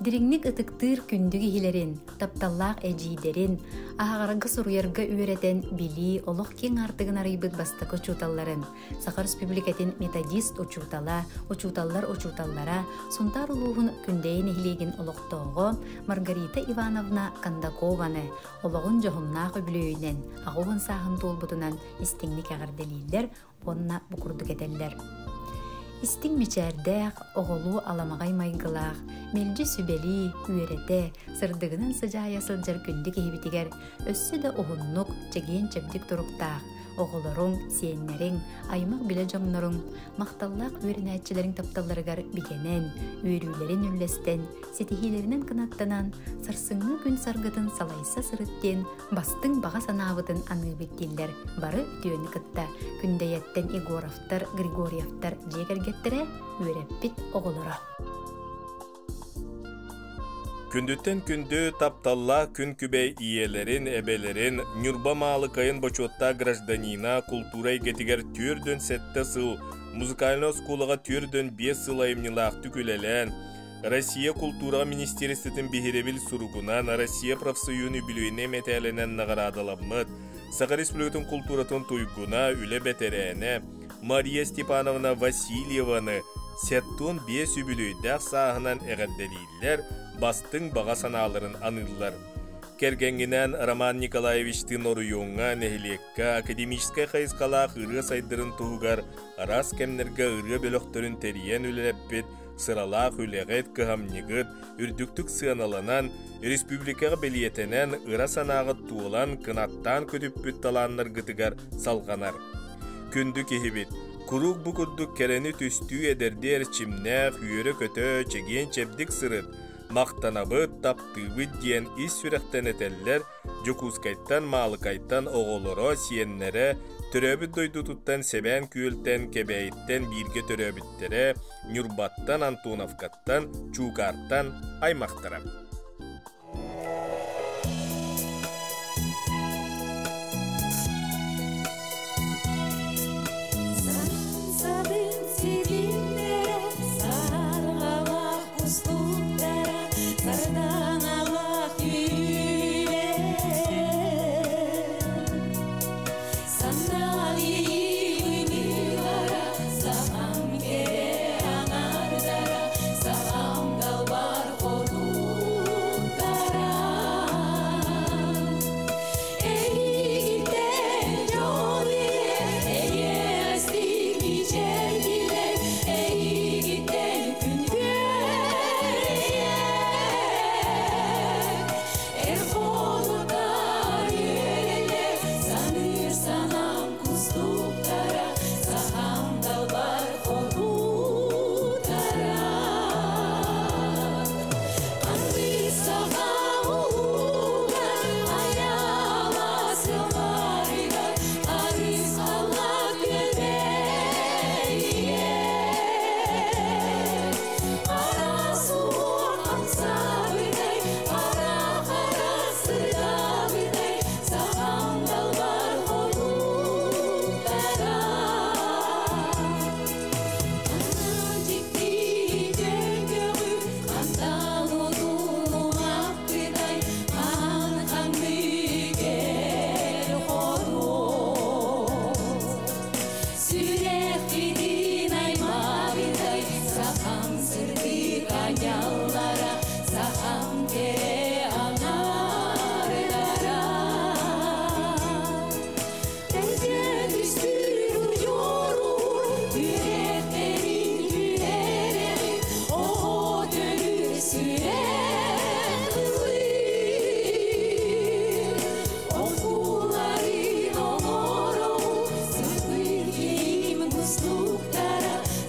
Дириҥник ытыктыыр күндү киһилэрин, тапталлаах эдьиийдэрин, аһаҕарга суруйарга үөрэтэн билии олох киэҥ аартыгын арыйбыт бастакы учууталларын, Саха Республикатын методист учуутала, учууталлар учууталлара, Сунтаар улууһун Күндэйэ нэһилиэгин олохтооҕо Маргарита Ивановна Кондакованы олоҕун дьоһуннаах үбүлүөйүнэн 80 сааһын туолбутунан истиҥник эҕэрдэлииллэр уонна бу курдук этэллэр. Истиҥ мичээрдээх, оҕолуу аламаҕай майгылаах, мэлдьи сүбэлии, үөрэтэ, сырдыгынан сыдьаайа сылдьар күндү киһибитигэр өссө да уһуннук, чэгиэн-чэбдик туруктаах, оҕолоруҥ, сиэннэриҥ, аймах-билэ дьонноруҥ, махталлаах үөрэнээччилэриҥ тапталларыгар бигэнэн, үөрүүлэрин үллэстэн, ситиһиилэринэн кынаттанан, сарсыҥҥы күн саргытын салайса сырыт диэн бастыҥ баҕа санаабытын аныыбыт дииллэр бары үтүөнү кытта Күндэйэттэн Егоровтар, Григорьевтар дьиэ кэргэттэрэ үөрэппит оҕолоро. Күндүттэн күндү тапталлаах күн күбэй ийэлэрин, эбэлэрин, Ньурба Маалыкайын бочуоттаах гражданина култуура эйгэтигэр 47 сыл, музыкальнай оскуолаҕа 45 сыл айымньылаахтык үлэлээн, Россия култуураҕа министиэристибэтин биһирэбил суругунан Россия профсоюһун үбүлүөйүнэй мэтээлинэн наҕараадаламмыт Саха Республикатын култууратын туйгуна, үлэ бэтэрээнэ Мария Степановна Васильеваны 75 үбүлүөйдээх сааһынан эҕэрдэлииллэр, бастыҥ баҕа санааларын аныыллар. Кэргэҥҥинээн Роман Николаевичтыын оройуоҥҥа, нэһилиэккэ академическай хайысхалаах ырыа сайдарын туһугар араас кэмнэргэ ырыа бөлөхтөрүн тэрийэн үлэлэппит сыралаах үлэҕит, кыһамньыгыт үрдүктүк сыаналанан, республикаҕа бэлиэтэнэн, ыра санааҕыт туолан, кынаттаан көтүппүт талааннаргытыгар салҕанар. Күндү киһибит, куруук бу курдук кэрэни түстүү эдэрдии эрчимнээх, үөрэ-көтө, чэгиэн-чэбдик сырыт, махтанабыт, таптыыбыт диэн ис сүрэхтэн этэллэр Дьокуускайтан, Маалыкайтан оҕолоро, сиэннэрэ, төрөөбүт дойдутуттан Сэбээн Күөлтэн, Кэбээйиттэн бииргэ төрөөбүттэрэ, Ньурбаттан, Антоновкаттан, Чуукаартан аймахтара.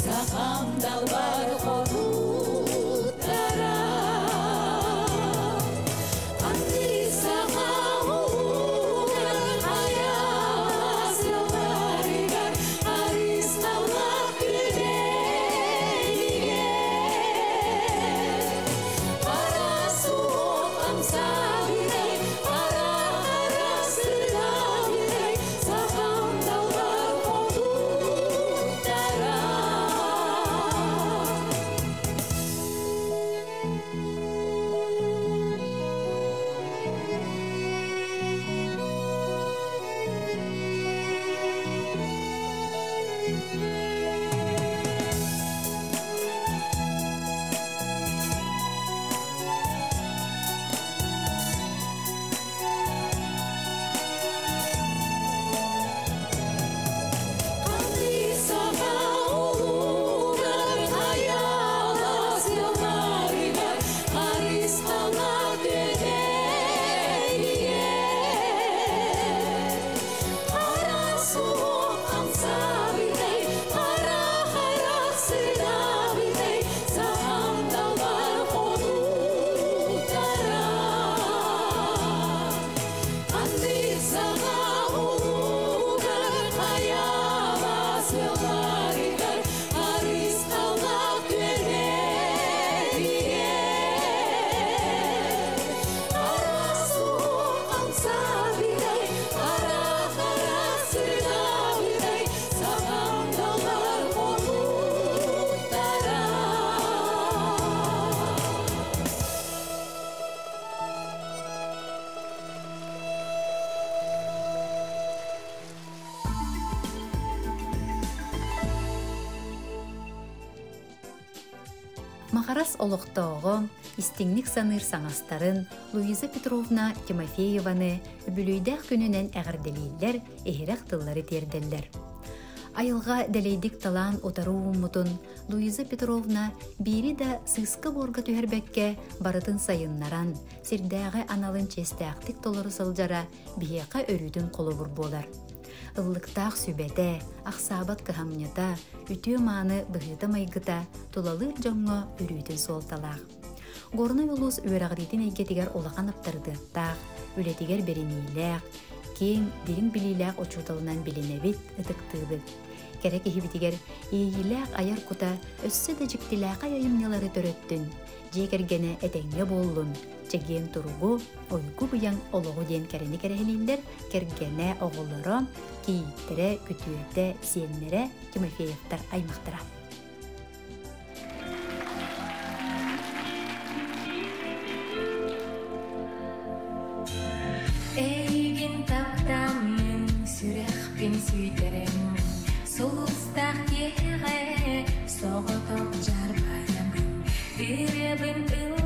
Сахам далбар хотуттара. Маҕарас олохтооҕо, истиҥник саныыр саҥастарын Луиза Петровна Тимофееваны үбүлүөйдээх күнүнэн эҕэрдэлииллэр, иһирэх тыллары тиэрдэллэр. Айылҕа дэлэйдик талаан утары ууммутун Луиза Петровна биири да сыыска-буорга түһэрбэккэ барытын сайыннаран, сирдээҕи аналын чиэстээхтик толору сылдьара биһиэхэ өрүүтүн холобур буолар. Ыллыктаах сүбэтэ, ахсаабат кыһамньыта, үтүө-мааны быһыыта-майгыта тулалыыр дьоҥҥо өрүүтүн суолталаах. Горнай улуус үөрэҕириитин эйгэтигэр улахан аптарытыаттаах, үлэтигэр бэриниилээх, киэҥ, дириҥ билиилээх учууталынан билинэбит, ытыктыыбыт. Кэрэ киһибитигэр иэйиилээх айар кута өссө да дьиктилээхэй айымньылары төрөттүн, дьиэ кэргэнэ этэҥҥэ буоллун, чэгиэн туругу, уйгу-быйаҥ олоҕу диэн кэрэни кэрэһилииллэр кэргэнэ, оҕолоро, кийииттэрэ, күтүөтэ, сиэннэрэ Тимофеевтар аймахтара. Эйигин таптааммын, сүрэхпин сүүйтэрэммин, сулустаах киэһэҕэ соҕотох дьаарбайаммын, ырыабын.